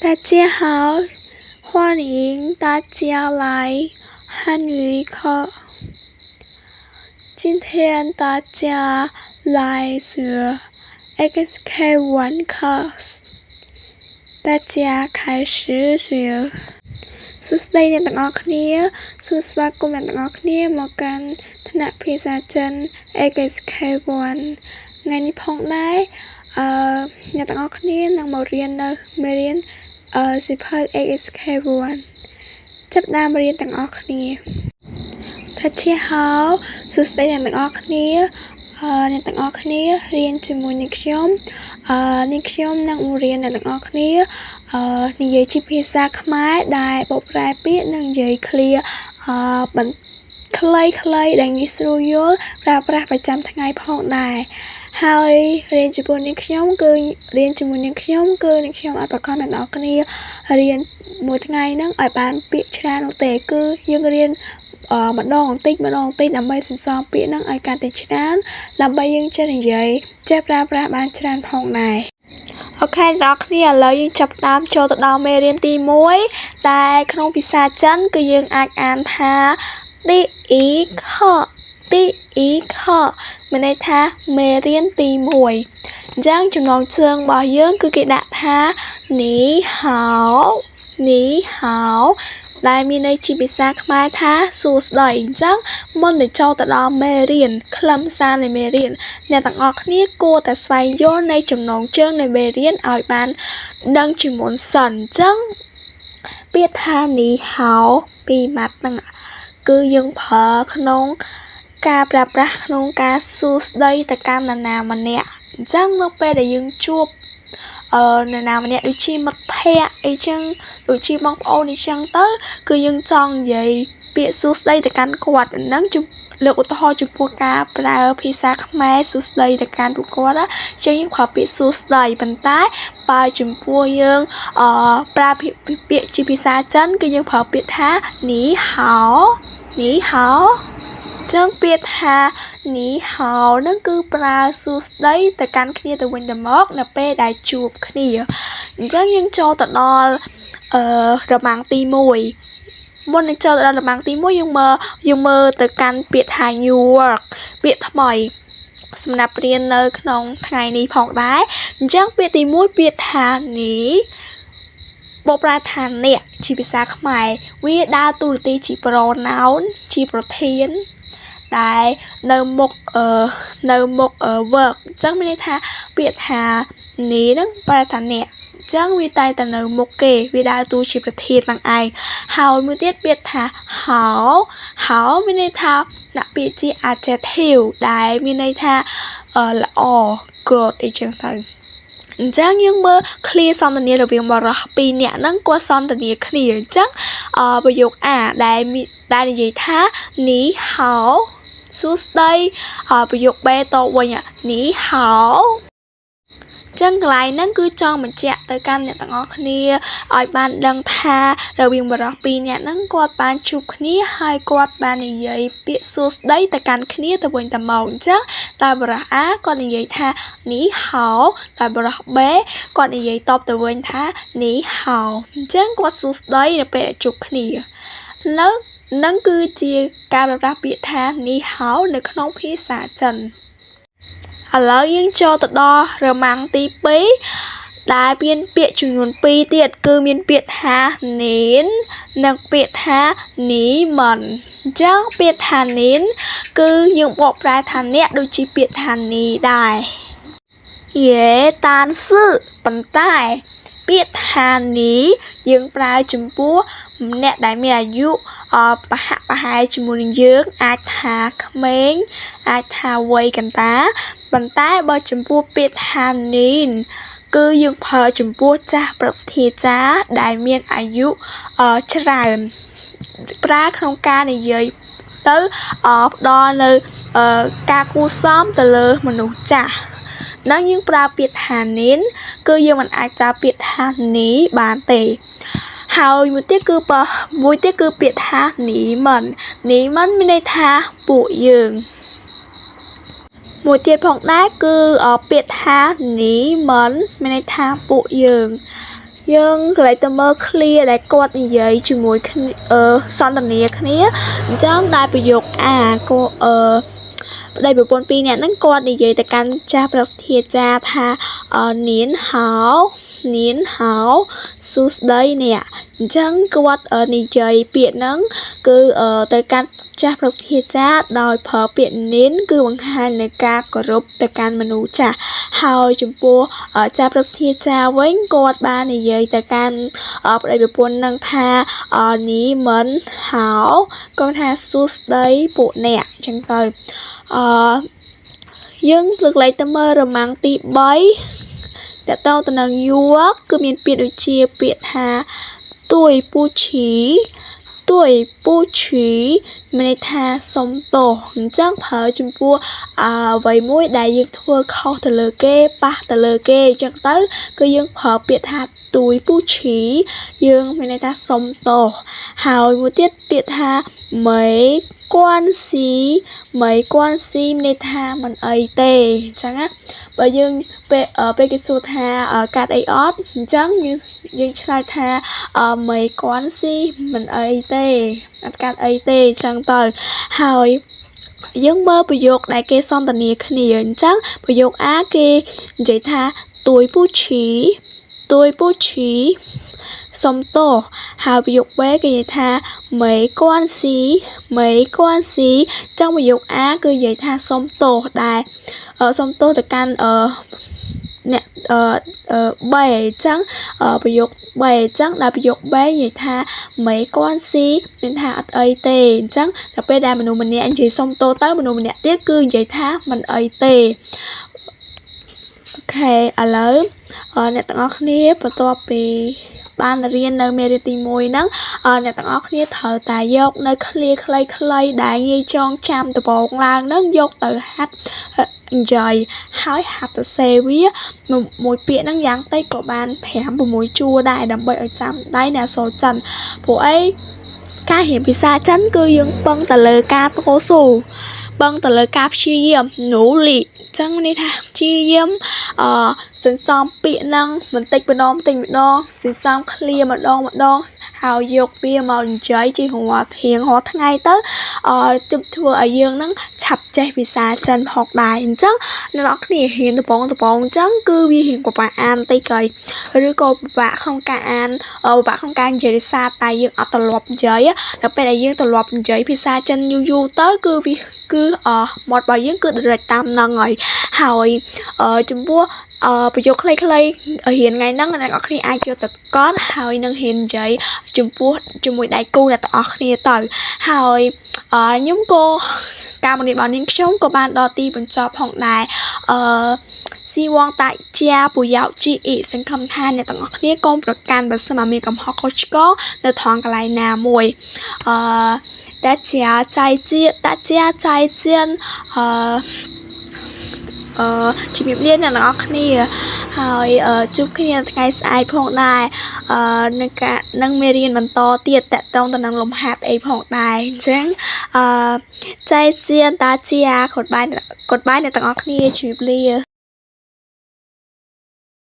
大家好，欢迎大家来汉语课。今天大家来学 HSK1 课。大家开始学。សួស្តីអ្នកទាំងអស់គ្នាសូមស្វាគមន៍អ្នកទាំងអស់គ្នាមកកាន់ថ្នាក់ភាសាចិន HSK1 ថ្ងៃនេះផងដែរអឺអ្នកទាំងអស់គ្នានឹងមករៀននៅមេរៀនអឺសៀវភៅ HSK1 ចាប់ផ្ដើមរៀនទាំងអស់គ្នា大家好សួស្តីអ្នកទាំងអស់គ្នាអឺអ្នកទាំងអស់គ្នារៀនជាមួយនឹងខ្ញុំអឺនេះខ្ញុំនឹងបង្រៀនអ្នកទាំងអស់គ្នាអឺនិយាយជាភាសាខ្មែរដែលបកប្រែពាក្យនិងនិយាយឃ្លាអឺបន្ខ្លីៗដែលងាយស្រួលយល់ប្រើប្រាស់ប្រចាំថ្ងៃផងដែរហើយរៀនជាមួយនឹងខ្ញុំគឺរៀនជាមួយនឹងខ្ញុំគឺនឹងខ្ញុំអត់ប្រកាសអ្នកទាំងអស់គ្នារៀនមួយថ្ងៃហ្នឹងឲ្យបានពាក្យច្រើននោះទេគឺយើងរៀនម្ដងបន្តិចម្ដងបន្តិចដើម្បីសន្សំពាក្យហ្នឹងឲ្យកាន់តែច្រើនដើម្បីយើងចេះនិយាយចេះប្រើប្រាស់បានច្រើនផងដែរ OK អ្នកគ្នាឥឡូវយើងចាប់ផ្ដើមចូលទៅដល់មេរៀនទី1តែក្នុងភាសាចិនគឺយើងអាចអានថា第一课第一课មានន័យថាមេរៀនទី1អញ្ចឹងចំណងជើងរបស់យើងគឺគេដាក់ថា你好你好ដែលមានន័យជាភាសាខ្មែរថាសួស្តីអញ្ចឹងមុននឹងចូលទៅដល់មេរៀនខ្លឹមសារនៃមេរៀនអ្នកទាំងអស់គ្នាគួរតែស្វែងយល់នៃចំណងជើងនៃមេរៀនឲ្យបានដឹងជាមុនសិនអញ្ចឹងពាក្យថា你好ពីរម៉ាត់ហ្នឹងគឺយើងប្រើក្នុងការប្រើប្រាស់ក្នុងការសួស្តីទៅកាន់នរណាម្នាក់អញ្ចឹងនៅពេលដែលយើងជួបអឺនរណាម្នាក់ដូចជាមិត្តភ័ក្តិអីចឹងដូចជាបងប្អូនអីចឹងទៅគឺយើងចង់និយាយពាក្យសួស្តីទៅកាន់គាត់ហ្នឹងលើកឧទាហរណ៍ចំពោះការប្រើភាសាខ្មែរសួស្តីទៅកាន់ពួកគាត់ណាចឹងយើងប្រើពាក្យសួស្តីប៉ុន្តែបើចំពោះយើងអឺប្រើពាក្យជាភាសាចិនគឺយើងប្រើពាក្យថា你好你好ចឹងពាក្យថា你好នឹងគឺប្រើសួស្តីទៅកាន់គ្នាទៅវិញទៅមកនៅពេលដែលជួបគ្នាអញ្ចឹងយើងចូលទៅដល់អឺរមាំងទី1មុននឹងចូលទៅដល់រមាំងទី1យើងមើលយើងមើលទៅកាន់ពាក្យថា new word ពាក្យថ្មីសម្រាប់រៀននៅក្នុងថ្ងៃនេះផងដែរអញ្ចឹងពាក្យទី1ពាក្យថា你បកប្រែថាអ្នកជាភាសាខ្មែរវាដើរតួនាទីជា pronoun ជាប្រធានដែលនៅមុខអឺនៅមុខ verb អញ្ចឹងមានន័យថាពាក្យថា你ហ្នឹងប្រែថាអ្នកអញ្ចឹងវាតែតែនៅមុខគេវាដើរតួជាប្រធានឡើងឯងហើយមួយទៀតពាក្យថា好好មានន័យថាដាក់ពាក្យជា adjective ដែលមានន័យថាល្អ good អីចឹងទៅអញ្ចឹងយើងមើលឃ្លាសន្ទនារវាងបុរសពីរនាក់ហ្នឹងគាត់សន្ទនាគ្នាអញ្ចឹងអឺប្រយោគ A ដែលដែលនិយាយថា你好សួស្តីប្រយោគ B តវិញ你好ចឹងកន្លែងហ្នឹងគឺចង់បញ្ជាក់ទៅកាន់អ្នកទាំងអស់គ្នាឲ្យបានដឹងថារវាងបុរសពីរនាក់ហ្នឹងគាត់បានជួបគ្នាហើយគាត់បាននិយាយពាក្យសួស្តីទៅកាន់គ្នាទៅវិញទៅមកអញ្ចឹងតើបុរស A គាត់និយាយថា你好តែបុរស B គាត់និយាយតបទៅវិញថា你好អញ្ចឹងគាត់សួស្តីនៅពេលដែលជួបគ្នានៅនឹងគឺជាការប្រើប្រាស់ពាក្យថា你好នៅក្នុងភាសាចិនឥឡូវយើងចូលទៅដល់រមាំងទី2ដែលមានពាក្យចំនួន2ទៀតគឺមានពាក្យថា您និងពាក្យថា你們អញ្ចឹងពាក្យថា您គឺយើងបកប្រែថាអ្នកដូចជាពាក្យថា你ដែរយេតានសឺប៉ុន្តែពាក្យថា你យើងប្រើចំពោះអ្នកដែលមានអាយុប្រហាក់ប្រហែលជាមួយនឹងយើងអាចថាក្មេងអាចថាវ័យកណ្ដាលប៉ុន្តែបើចំពោះពាក្យថា您គឺយើងប្រើចំពោះចាស់ប្រធាចារ្យដែលមានអាយុច្រើនប្រើក្នុងការនិយាយទៅផ្ដល់នៅការគួសមទៅលើមនុស្សចាស់នឹងយើងប្រើពាក្យថា您គឺយើងមិនអាចប្រើពាក្យថា你បានទេហើយមួយទៀតគឺបើមួយទៀតគឺពាក្យថា你們你們មានន័យថាពួកយើងមួយទៀតផងដែរគឺពាក្យថា你們មានន័យថាពួកយើង យើងក៏លេចទៅមើលឃ្លាដែលគាត់និយាយជាមួយគ្នាអឺសន្ទនាគ្នាអញ្ចឹងដែលប្រយោគ A ក៏អឺប្តីប្រពន្ធពីរនាក់ហ្នឹងគាត់និយាយទៅកាន់ចាស់ប្រធាចារថា您好您好សួស្តីអ្នកអញ្ចឹងគាត់និយាយពាក្យហ្នឹងគឺទៅកាន់ចាស់ប្រធាចារដោយប្រើពាក្យ您គឺបង្ហាញនៃការគោរពទៅកាន់មនុស្សចាស់ហើយចំពោះចាស់ប្រធាចារវិញគាត់បាននិយាយទៅកាន់ប្តីប្រពន្ធនឹងថា你们好គាត់ថាសួស្តីពួកអ្នកអញ្ចឹងទៅអឺយើងលើកលែងទៅមើលរម៉ាំងទី3តកតងទៅនឹងយួរគឺមានពាក្យដូចជាពាក្យថា对不起对不起មានន័យថាសុំទោសអញ្ចឹងប្រើចំពោះអ្វីមួយដែលយើងធ្វើខុសទៅលើគេប៉ះទៅលើគេអញ្ចឹងទៅគឺយើងប្រើពាក្យថា对不起យើងមានន័យថាសុំទោសហើយមួយទៀតពាក្យថា没关系没关系មានន័យថាមិនអីទេអញ្ចឹងណាបើយើងពេលពេលគេសួរថាកាត់អីអត់អញ្ចឹងយើងយើងឆ្លើយថា没关系មិនអីទេអត់កាត់អីទេអញ្ចឹងទៅហើយយើងមើលប្រយោគដែលគេសន្ទនាគ្នាអញ្ចឹងប្រយោគ A គេនិយាយថា对不起对不起សុំទោសហើយប្រយោគ B គេនិយាយថា没关系没关系ចឹងប្រយោគ A គឺនិយាយថាសុំទោសដែរសុំទោសទៅកាន់អឺអ្នកអឺ B អញ្ចឹងប្រយោគ B អញ្ចឹងដល់ប្រយោគ B និយាយថា没关系មានថាអត់អីទេអញ្ចឹងដល់ពេលដែលមនុស្សម្នាក់និយាយសុំទោសទៅមនុស្សម្នាក់ទៀតគឺនិយាយថាមិនអីទេOK ឥឡូវអ្នកទាំងអស់គ្នាបន្ទាប់ពីបានរៀននៅមេរៀនទី1ហ្នឹងអ្នកទាំងអស់គ្នាត្រូវតែយកនៅឃ្លាខ្លីៗដែលងាយចងចាំដំបូងឡើងហ្នឹងយកទៅហាត់និយាយហើយហាត់សរសេរវាមួយពាក្យហ្នឹងយ៉ាងតិចក៏បាន5 6ជួរដែរដើម្បីឲ្យចាំដៃអ្នកអក្សរចិនព្រោះអីការរៀនភាសាចិនគឺយើងពឹងទៅលើការតស៊ូពឹងទៅលើការព្យាយាម努力ចឹងនេះថាព្យាយាមអឺសន្សំពាក្យហ្នឹងបន្តិចម្ដងបន្តិចម្ដងសន្សំឃ្លាម្ដងម្ដងហើយយកវាមកនិយាយជារាល់រៀងរាល់ថ្ងៃទៅអឺទើបធ្វើឲ្យយើងហ្នឹងឆាប់ចេះភាសាចិនផងដែរអញ្ចឹងអ្នកនរគ្នារៀនដំបងដំបងអញ្ចឹងគឺវារៀងពិបាកអានតិចហើយឬក៏ពិបាកក្នុងការអានពិបាកក្នុងការនិយាយដោយសារតែយើងអត់ទម្លាប់និយាយដល់ពេលដែលយើងទម្លាប់និយាយភាសាចិនយូរយូរទៅគឺវាគឺអមាត់របស់យើងគឺ direct តាមហ្នឹងហើយហើយចំពោះអឺប្រយោគខ្លីៗរៀនថ្ងៃហ្នឹងអ្នកនរគ្នាអាចយកទៅកត់ហើយនឹងរៀននិយាយចំពោះជាមួយដៃគូអ្នកទាំងអស់គ្នាទៅហើយខ្ញុំក៏ការបង្រៀនរបស់នាងខ្ញុំក៏បានដល់ទីបញ្ចប់ផងដែរអឺ希望大家不要介意សង្ឃឹមថាអ្នកទាំងអស់គ្នាកុំប្រកាន់បើសិនមកមានកំហុសខុសឆ្គងនៅត្រង់កន្លែងណាមួយអឺ大家再见大家再见អឺអឺជំរាបលាអ្នកទាំងអស់គ្នាហើយជួបគ្នាថ្ងៃស្អែកផងដែរអឺនឹងការនឹងមេរៀនបន្តទៀតតកតងទៅនឹងលំហាត់អីផងដែរអញ្ចឹងអឺ再见大家 goodbye goodbye អ្នកទាំងអស់គ្នាជំរាបលា។